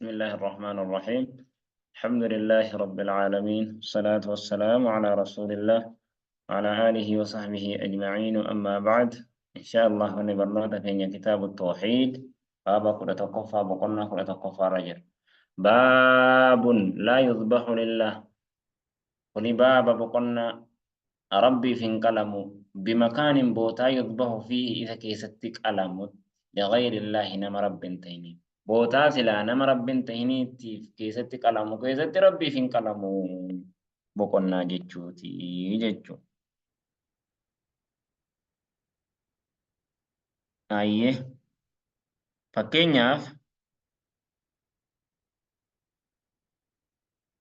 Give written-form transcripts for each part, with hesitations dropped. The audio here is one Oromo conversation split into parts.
بسم الله الرحمن الرحيم. الحمد لله رب العالمين، الصلاة والسلام على رسول الله وعلى آله وصحبه أجمعين، أما بعد. إن شاء الله ونبرناك في كتاب التوحيد، باب كل تقفى بقلنا كل تقفى رجل. باب لا يذبح لله. ولباب بقلنا ربي في قلم بمكان بوتا يذبح فيه إذا كيستك ألم لغير الله نما رب تهني. بوتا سلا نما رب تهني كيستك ألم كيست ربي في قلم بقلنا جتشوتي جتشو. Ayyee, fakkeenyaaf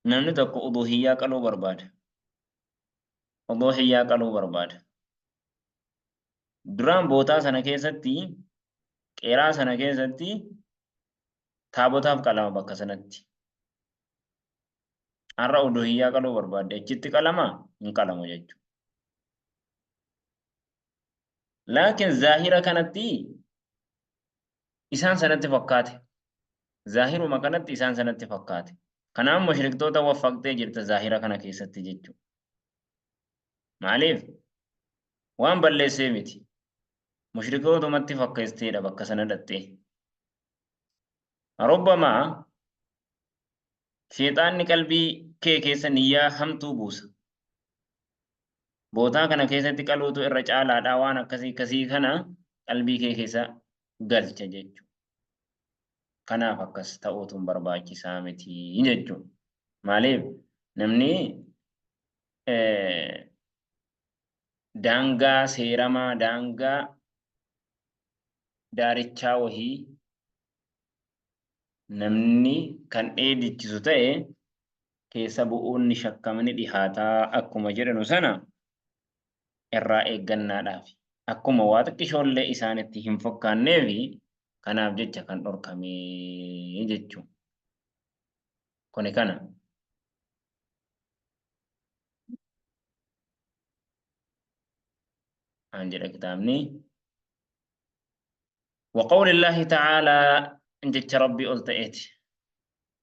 namni tokko uduhiyyaa qaluu barbaada. Uduhiyyaa qaluu barbaada. Duraan bootaa sana keessatti, qeeraa sana keessatti taabotaaf qalama bakka sanatti. Har'a uduhiyyaa qaluu barbaadde, achitti qalamaa? Hin qalamu jechuudha. Laakiin zaahira kanatti isaan sanatti fakkaate. Zaahiruma kanatti isaan sanatti fakkaate. Kanaaf mushriktoota waffaqtee jirta zaahira kana keessatti jechuudha. Maaliif? Waan balleessee miti. Mushrikootumatti fakkeessteedha bakka sana dhattee. Rubbamaa sheexaanni qalbii kee keessa niyyaa hamtuu buusa. Bootaa kana keessatti qaluutu irra caalaadha, waan akkasii akkasii kana qalbii kee keessa galcha jechuudha. Kanaaf akkas ta'uutu barbaachisaa miti jechuudha. Maaliif namni daangaa seeramaa, daangaa daarichaa wahii namni kan dheedichisu ta'e keessa bu'uun ni shakkama, ni dhihaataa akkuma jedhanu sana irraa eeggannaadhaaf, akkuma waa xiqqishoollee isaanitti hin fokkaanneefi kanaaf jecha kan dhorkamee jechuu. Kuni kana. Aan jedha kitaabni. وقول الله تعالى jecha Rabbii ol ta'eeti.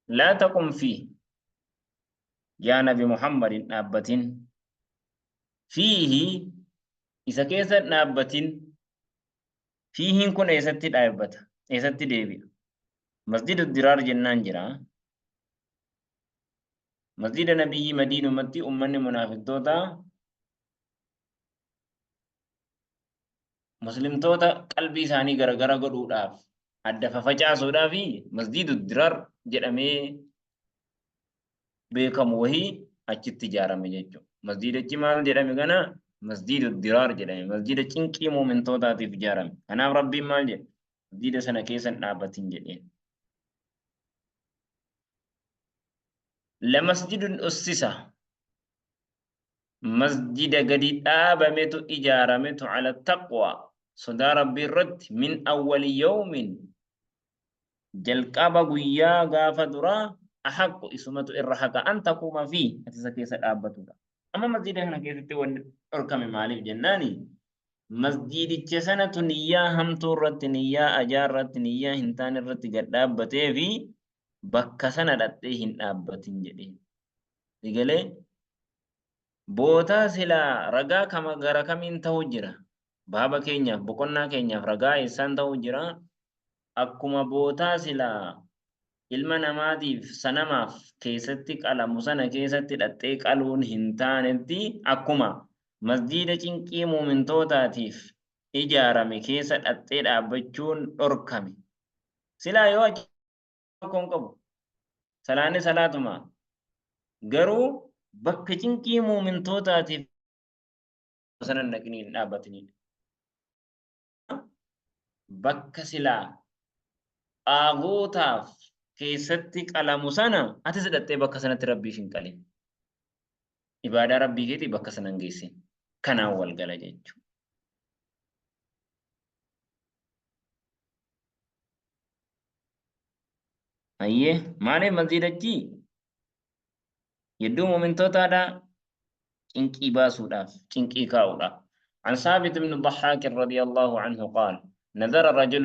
لا تقم فيه, yaa Nabi Muhammad, hin dhaabbatin. فيه isa keessa hin dhaabbatin. Fiihiin kun eessatti dhaabbata? Eessatti deebi'a? Masjida Diraar jennaan jira. Masjida Nabiyyi Madiinumatti ummanni munaafiqtoota muslimtoota qalbii isaanii garagara godhuudhaaf, adda fafacaasuudhaaf Masjidu Diraar jedhamee beekamu wahii achitti ijaarame jechuudha. Masjidichi maal jedhame kana? Masjidu Diraar jedhame. Masjida cinqii muumintootaatiif ijaarame. Kanaaf Rabbiin maal jedhe? Masjida sana keessa hin dhaabbatin jedheen. لمسجد أسس, masjida gadi dhaabametu ijaarametu, على التقوى sodaa Rabbii irratti, من أول يوم jalqaba guyyaa gaafa duraa, أحق isumatu irra haqa, أن تقوم فيه ati isa keessa dhaabbatudha. Amma masjida kana keessatti wanni dhorkame maaliif jennaani, masjidicha sanatu niyyaa hamtuu irratti, niyyaa ajaa irratti, niyyaa hin taane irratti gad dhaabbatee fi bakka sana dhattee hin dhaabbatin jedhee. Sigalee bootaa silaa ragaa kama gara kamiin ta'u jira? Baaba keenyaaf, boqonnaa keenyaaf ragaa eessaan ta'u jira? Akkuma bootaa silaa ilma namaatiif sanamaaf keessatti qalamu sana keessatti dhaxxee qaluun hin taanetti, akkuma masjiida cinqii muumintootaatiif ijaarame keessa dhaxxee dhaabbachuun dhorkame. Silaa yoo achi tokko hin qabu. Salaanni salaatuma. Garuu bakka cinqii muumintootaatiif sana hin dhaqinii, hin dhaabbatinidha. Bakka silaa xaaguutaaf keessatti qalamu sana atis dhaxxee bakka sanatti Rabbiif hin qalin. Ibaadaa Rabbii keetii bakka sana hin geessin. Kanaan wal gala jechuudha. Ayyee, maaliif masjiidachi hedduu muumintootaadha cinqii baasuudhaaf, cinqii kaa'uudhaaf. عن ثابت بن الضحاك رضي الله عنه قال: نذر رجل,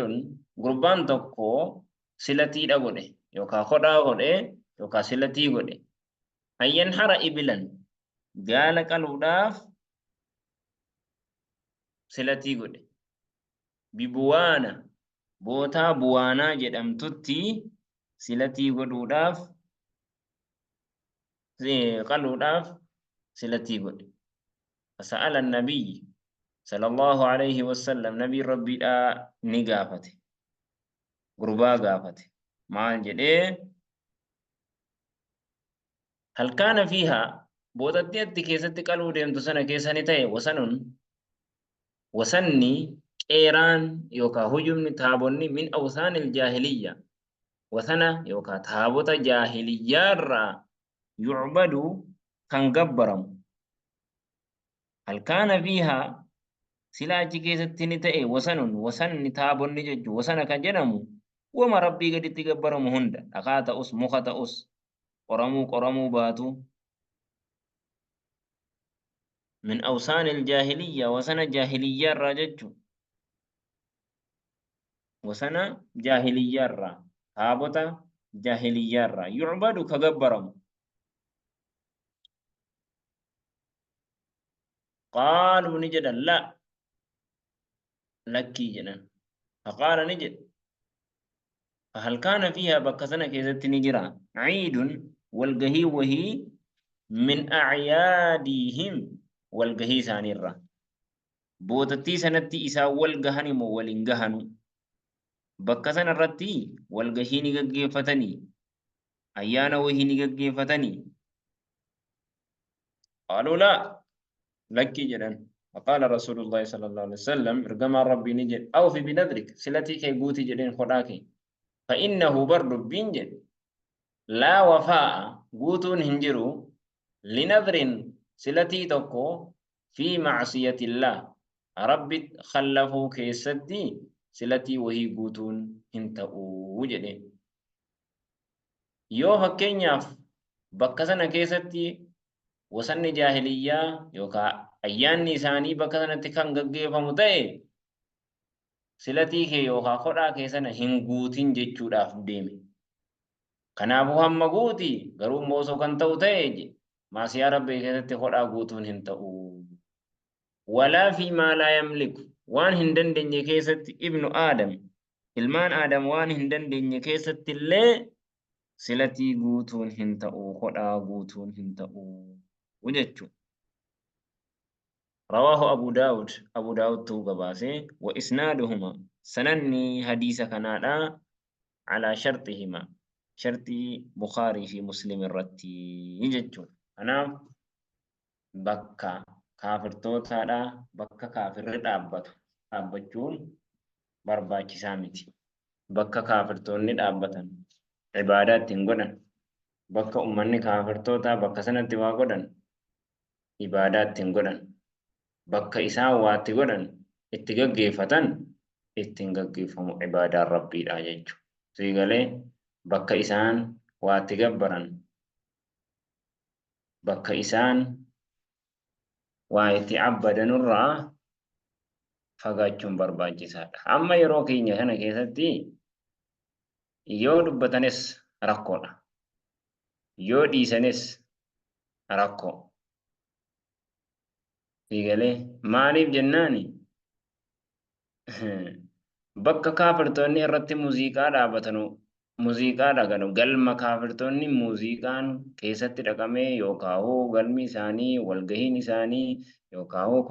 gurbaan tokko silatii godhe. yookaa kodhaa godhe yookaa silatii godhe. An yanhara ibilan gaala qaluudhaaf silatii godhe. Bibuwaana bootaa buwaanaa jedhamtutti silatii godhuudhaaf qaluudhaaf silatii godhe. Fasa'ala nabiyyi sallallahu alayhi wasallam nabii rabbiidhaa ni gaafate. Gurbaa gaafate. Maal jedhee? Hal kaana fiihaa bootattii atti keessatti qaluu deemtu sana keessa ni ta'e wasanun wasanni qeeraan yookaa hujumni taabonni min awsaanil jaahiliyya wasana yookaa taabota jaahiliyyaarraa yu'badu kan gabbaramu Hal kaana fiihaa sila achi keessatti ni ta'e wasanun wasanni taabonni jechuun wasana kan jedhamu wama rabbii gaditti gabbaramu hunda dhakaa ta'us muka ta'us qoramuu qoramuu baatu min awsaanil jaahiliyya wasana jaahiliyyaa irraa jechuun wasana jaahiliyyaa irraa taabota jaahiliyyaa irraa yu'badu ka gabbaramu Qaaluu ni jedhan la lakkii jedhan. Faqaala ni jedhe. Fahal kaana fiihaa bakka sana keessatti ni jira ciidun walgahii wahii min acyaadihim walgahii isaaniirra. Bootattii sanatti isaan wal gahani moo wal hin gahanu? Bakka sana irratti walgahii ni gaggeeffatanii? Ayyaana wahii ni gaggeeffatanii? Qaaluu laa lakkii jedhan. Faqaala Rasuulullaahi sallallahu alaihi wasallam ergamaan Rabbii ni jedhe awfi binadrik silatii kee guuti jedheen hodhaa kee. Fa innahu bar dubbiin jedhe laa wafaa'a guutuun hin jiru linadrin silatii tokko fi macsiyatillah Rabbi khallafuu keessatti silatii wahii guutuun hin ta'u jedheen. Yoo fakkeenyaaf bakka sana keessatti wasanni jaahiliyyaa yookaan ayyaanni isaanii bakka sanatti kan gaggeeffamu ta'e silatii kee yookaan kodhaa kee sana hin guutin jechuudhaaf deeme. Kanaafuu hamma guuti garuu immoo osoo kan ta'u ta'e maasiyaa rabbii keessatti kodhaa guutuun hin ta'u. Walaa fi maa laa yamliku waan hin dandeenye keessatti ibnu aadam Ilmaan Aadam waan hin dandeenye keessatti illee silatii guutuun hin ta'u, kodhaa guutuun hin ta'u jechuudha. Rawaahu Abu Daawud, Abu Daawudtu gabaase, wa isnaaduhuma, sananni hadiisa kanaadha alaa sharxihima, sharxii Bukhaarii fi Muslim irratti jechuudha. Kanaaf bakka kaafirtootaadha, bakka kaafirri dhaabbatu dhaabbachuun barbaachisaa miti. Bakka kaafirtoonni dhaabbatan ibaadaa ittiin godhan, bakka ummanni kaafirtootaa bakka sanatti waa godhan ibaadaa ittiin godhan, bakka isaan waa itti godhan itti gaggeeffatan ittiin gaggeeffamu ibaadaan Rabbiidha jechuudha. Sii galee bakka isaan waa itti gabbaran, bakka isaan waa itti abbadanurraa fagaachuun barbaachisaadha. Amma yeroo keenya kana keessatti yoo dubbatanis rakkoodha. Yoo dhiisanis rakkoo. Siigalee maaliif jennaani bakka kaafirtoonni irratti muuziqaa dhaabatanu muuziqaa dhaganu galma kaafirtoonni muuziqaan keessatti dhaqamee yookaahuu galmi isaanii walgahiin isaanii yookaahuu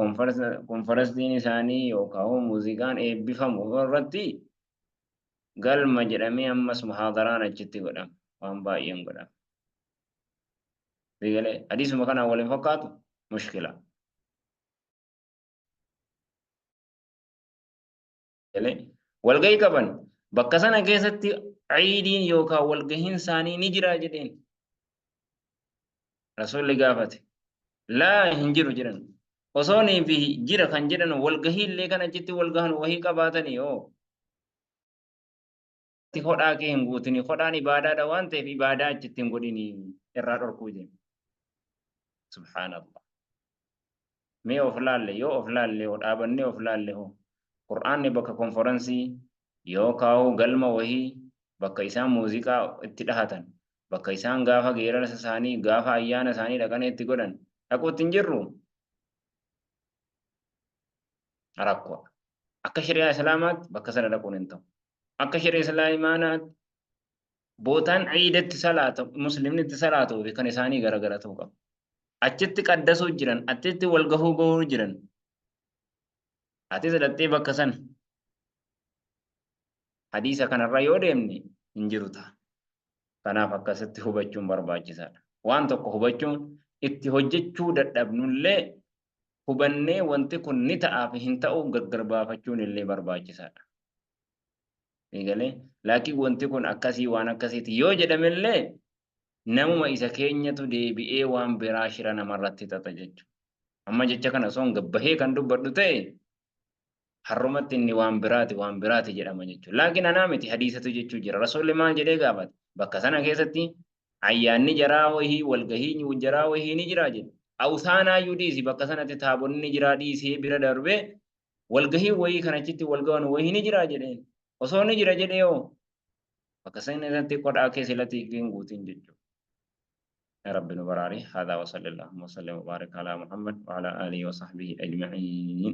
konferensiin isaanii yookaahuu muuziqaan eebbifamu irratti galma jedhamee ammas muhaadaraan achitti godhama waan baay'een godhama. Siigalee hadiisuma kanaan wal hin fakkaatu mushkila. Galee walgahii qaban bakka sana keessatti ciidiin yookaan walgahiin isaanii ni jira jedheen. Rasuulli gaafate. Laa hin jiru jedhan. Osoo nii fi jira kan jedhan walgahii illee kan achitti walgahan wahii qabaatanii hoo. Hodhaa kee hin guutini. Hodhaan ibaadaadha waan ta'eef ibaadaa achitti hin godhini irraa dhorkuu deema. Subhaanallah. Mee of laalle yoo of laalle hoo dhaabannee of laalle hoo Qur'aanni bakka konferansii yookaa'u galma wahii Bakka isaan muuziqaa itti dhahatan, bakka isaan gaafa geerarsa isaanii, gaafa ayyaana isaanii dhaqanii itti godhan dhaquutti hin jirru. Rakkoodha. Akka shari'aa Islaamaatti bakka sana dhaquun hin ta'u. Akka shari'aa Islaamaatti bootaan ciidatti salaata muslimni itti salaatuu fi kan isaanii garagara ta'uu qaba. Achitti qaddasuu jiran, achitti wal gahuu gahuu jiran. Atis dhattee bakka sana hadiisa kanarra yoo deemne hin jiru ta'a. Kanaaf akkasitti hubachuun barbaachisaadha. Waan tokko hubachuun itti hojjechuu dadhabnullee hubannee wanti kun ni ta'aa fi hin ta'u gargar baafachuun illee barbaachisaadha. Eegalee laakiin wanti kun akkasii waan akkasiiti yoo jedhamellee namuma isa keenyatu deebi'ee waan biraa shira namarratti xaxa jechuudha. Amma jecha kana osoo hin gabbahee kan dubbadhu ta'e har'umatti inni waan biraati waan biraati jedhama jechuudha. Laakiin anaa miti hadiisatu jechuu jira. Rasuulli maal jedhee gaafate? Bakka sana keessatti ayyaanni jaraa wahii walgahii jaraa wahii ni jira jedhe. Awsaanaayyuu dhiisi bakka sanatti taabonni ni jiraa dhiisee bira darbee walgahii wahii kan achitti wal gahan wahii ni jira jedheen. Osoo ni jira jedhee hoo bakka sana irratti qodhaa kee silati hin guutin jechuudha. يا رب نبراري هذا وصلى اللهم وسلم وبارك على محمد وعلى آله وصحبه أجمعين.